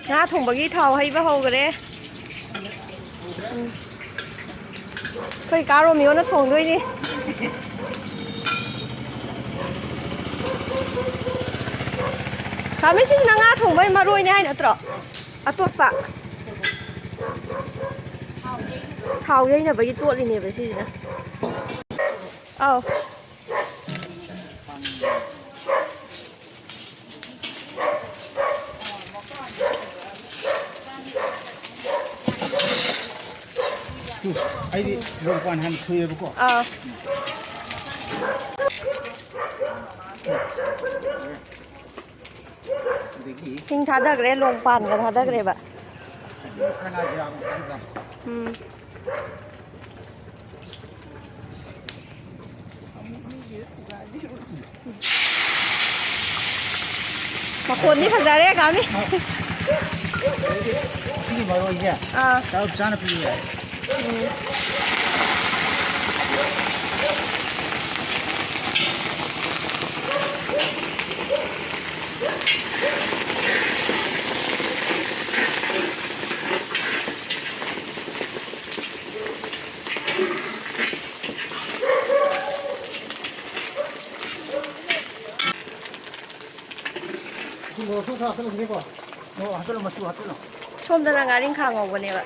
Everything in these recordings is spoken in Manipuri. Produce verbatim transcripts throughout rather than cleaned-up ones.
ꯉꯥ ꯊꯣꯡꯕꯒꯤ ꯊꯥꯎ ꯍꯩꯕ ꯍꯧꯈ꯭ꯔꯦ꯫ ꯎꯝ꯫ ꯑꯩꯈꯣꯏ ꯀꯥ ꯔꯣꯃꯤꯌꯣꯅ ꯊꯣꯡꯗꯣꯏꯅꯤ꯫ ꯀꯥꯃꯤ, ꯁꯤꯁꯤꯅ ꯉꯥ ꯊꯣꯡꯕꯒꯤ ꯃꯔꯣꯏꯅꯦ ꯍꯥꯏ ꯅꯠꯇ꯭ꯔꯣ? ꯑꯇꯣꯞꯄ꯫ ꯊꯥꯎ ꯌꯩꯅꯕꯒꯤ ꯇꯣꯠꯂꯤꯅꯦꯕ ꯁꯤꯁꯤꯅ꯫ ꯑꯧ꯫ ꯇꯨ, ꯑꯩꯗꯤ ꯂꯣꯡꯄꯥꯟ ꯍꯥꯟꯅ ꯊꯨꯏꯌꯦꯕꯀꯣ꯫ ꯑꯥ꯫ ꯑꯗꯒꯤ ꯍꯤꯡ ꯊꯥꯗꯈ꯭ꯔꯦ, ꯂꯣꯡꯄꯥꯟꯒ ꯊꯥꯗꯈ꯭ꯔꯦꯕ꯫ ꯀꯅꯥꯁꯨ ꯌꯥꯝ ꯍꯥꯏꯕ꯫ ꯎꯝ꯫ ꯃꯈꯣꯟꯗꯤ ꯐꯖꯔꯦ, ꯀꯥꯃꯤ꯫ ꯁꯤꯒꯤ ꯃꯔꯣꯏꯁꯦ ꯑꯥ꯫ ꯆꯞ ꯆꯥꯅ ꯄꯤꯕ ꯌꯥꯏ꯫ ꯎꯝ꯫ ꯁꯤ ꯃꯣꯔꯣꯛꯁꯨ ꯈꯔ ꯍꯥꯞꯆꯤꯜꯂꯁꯤꯅꯦꯀꯣ꯫ ꯃꯣꯔꯣꯛ ꯍꯥꯞꯆꯤꯜꯂꯣ, ꯃꯆꯨ ꯍꯥꯞꯆꯤꯜꯂꯣ꯫ ꯁꯣꯝꯗꯅ ꯉꯥꯔꯤꯡꯈꯥ ꯉꯧꯕꯅꯦꯕ꯫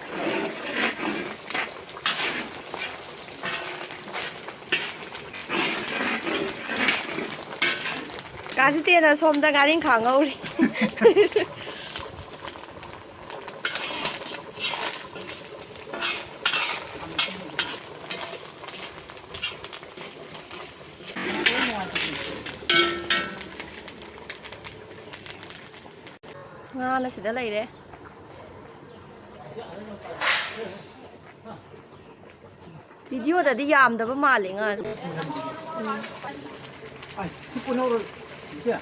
ꯀꯥ ꯖꯤꯇꯦꯟꯅ ꯁꯣꯝꯗ ꯉꯥꯔꯤꯡꯈꯥ ꯉꯧꯔꯤ꯫ ꯉꯥꯅ ꯁꯤꯗ ꯂꯩꯔꯦ꯫ ꯚꯤꯗꯤꯑꯣꯗꯗꯤ ꯌꯥꯝꯗꯕ ꯃꯥꯜꯂꯦ ꯉꯥꯁꯦ꯫ ꯎꯝ꯫ ꯑꯥꯏ, ꯁꯤ ꯄꯨꯟꯍꯧꯔꯣ, ꯏꯆꯦ꯫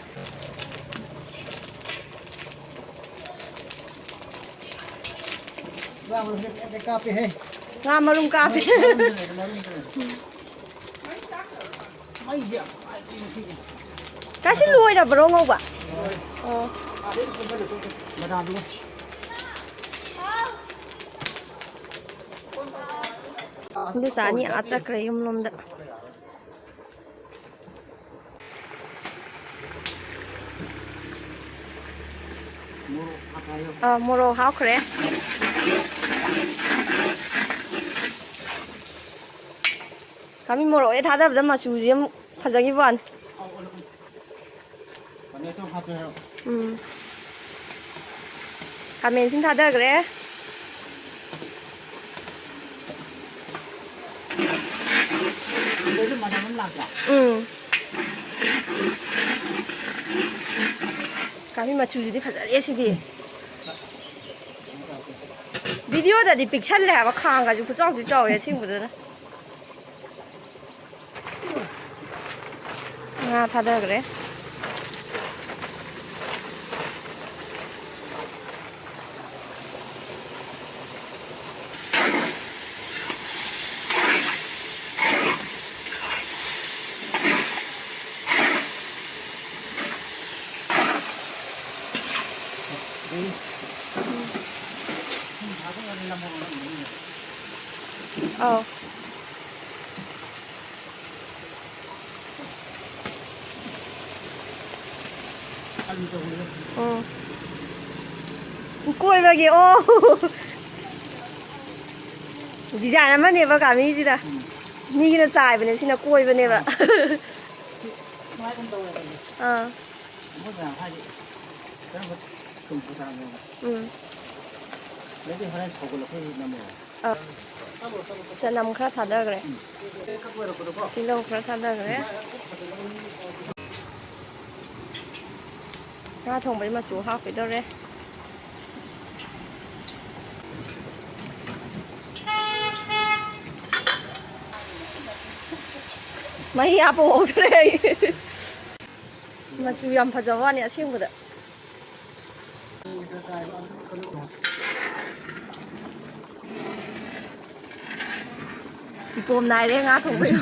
ꯉꯥ ꯃꯔꯨꯝꯁꯦ ꯀꯥꯞꯄꯦꯍꯦ꯫ ꯉꯥ ꯃꯔꯨꯝ ꯀꯥꯞꯄꯦ꯫ ꯃꯔꯨꯝꯁꯦ ꯂꯩꯔꯦ, ꯃꯔꯨꯝꯁꯦ ꯂꯩꯔꯦ꯫ ꯃꯩꯁꯦ ꯌꯥꯝ ꯅꯨꯡꯉꯥꯏꯇꯦ ꯉꯁꯤꯗꯤ꯫ ꯀꯥꯏ, ꯁꯤ ꯂꯣꯏꯔꯕ꯭ꯔꯣ ꯉꯧꯕ? ꯑꯣ꯫ ꯑꯗꯩ ꯁꯣꯝꯗ ꯂꯩꯊꯣꯛꯀꯦ꯫ ꯕꯗꯥꯝꯗꯨꯒ꯫ ꯏꯗꯣꯝꯆꯥ ꯑꯅꯤ ꯑꯥ ꯆꯠꯈ꯭ꯔꯦ ꯌꯨꯝꯂꯣꯝꯗ꯫ ꯑꯥ, ꯃꯣꯔꯣꯛ ꯍꯥꯞꯈ꯭ꯔꯦ꯫ ꯈꯥꯃꯦꯟ ꯃꯣꯔꯣꯛ ꯍꯦꯛ ꯊꯥꯗꯕꯗ ꯃꯆꯨꯁꯦ ꯑꯃꯨꯛ ꯐꯖꯈꯤꯕ ꯋꯥꯅꯤ꯫ ꯎꯝ꯫ ꯈꯥꯃꯦꯟꯁꯤꯟ ꯊꯥꯗꯈ꯭ꯔꯦ꯫ ꯎꯝ꯫ ꯈꯥꯃꯦꯟ ꯃꯆꯨꯁꯤꯗꯤ ꯐꯖꯔꯦ ꯁꯤꯗꯤ꯫ ꯚꯤꯗꯤꯑꯣꯗꯗꯤ ꯄꯤꯛꯁꯜꯂꯦ ꯍꯥꯏꯕ, ꯈꯥꯡꯒꯁꯦ ꯈꯨꯆꯥꯎꯗꯤ ꯆꯥꯎꯋꯦ ꯑꯁꯦꯡꯕꯗꯅ꯫ ꯉꯥ ꯊꯥꯗꯈ꯭ꯔꯦ꯫ ꯑꯧ꯫ ꯎꯝ꯫ ꯀꯣꯏꯕꯒꯤ, ꯑꯣ꯫ ꯗꯤꯖꯥꯏꯟ ꯑꯃꯅꯦꯕ ꯒꯥꯔꯤꯁꯤꯗ꯫ ꯃꯤꯒꯤꯅ ꯆꯥꯏꯕꯅꯦ, ꯁꯤꯅ ꯀꯣꯏꯕꯅꯦꯕ꯫ ꯑꯥ꯫ ꯎꯝ꯫ ꯑꯥ꯫ ꯆꯅꯝ ꯈꯔ ꯊꯥꯗꯈ꯭ꯔꯦ꯫ ꯇꯤꯜꯍꯧ ꯈꯔ ꯊꯥꯗꯈ꯭ꯔꯦ꯫ ꯉꯥ ꯊꯣꯡꯕꯩ ꯃꯆꯨ ꯍꯥꯞꯈꯤꯗꯧꯔꯦ꯫ ꯃꯍꯤ ꯍꯥꯞꯄ ꯎꯍꯧꯗ꯭ꯔꯦ ꯑꯩ꯫ ꯃꯆꯨ ꯌꯥꯝ ꯐꯖꯕ ꯋꯥꯅꯤ ꯑꯁꯦꯡꯕꯗ꯫ ꯏꯄꯣꯝ ꯅꯥꯏꯔꯦ ꯉꯥ ꯊꯣꯡꯕꯩ꯫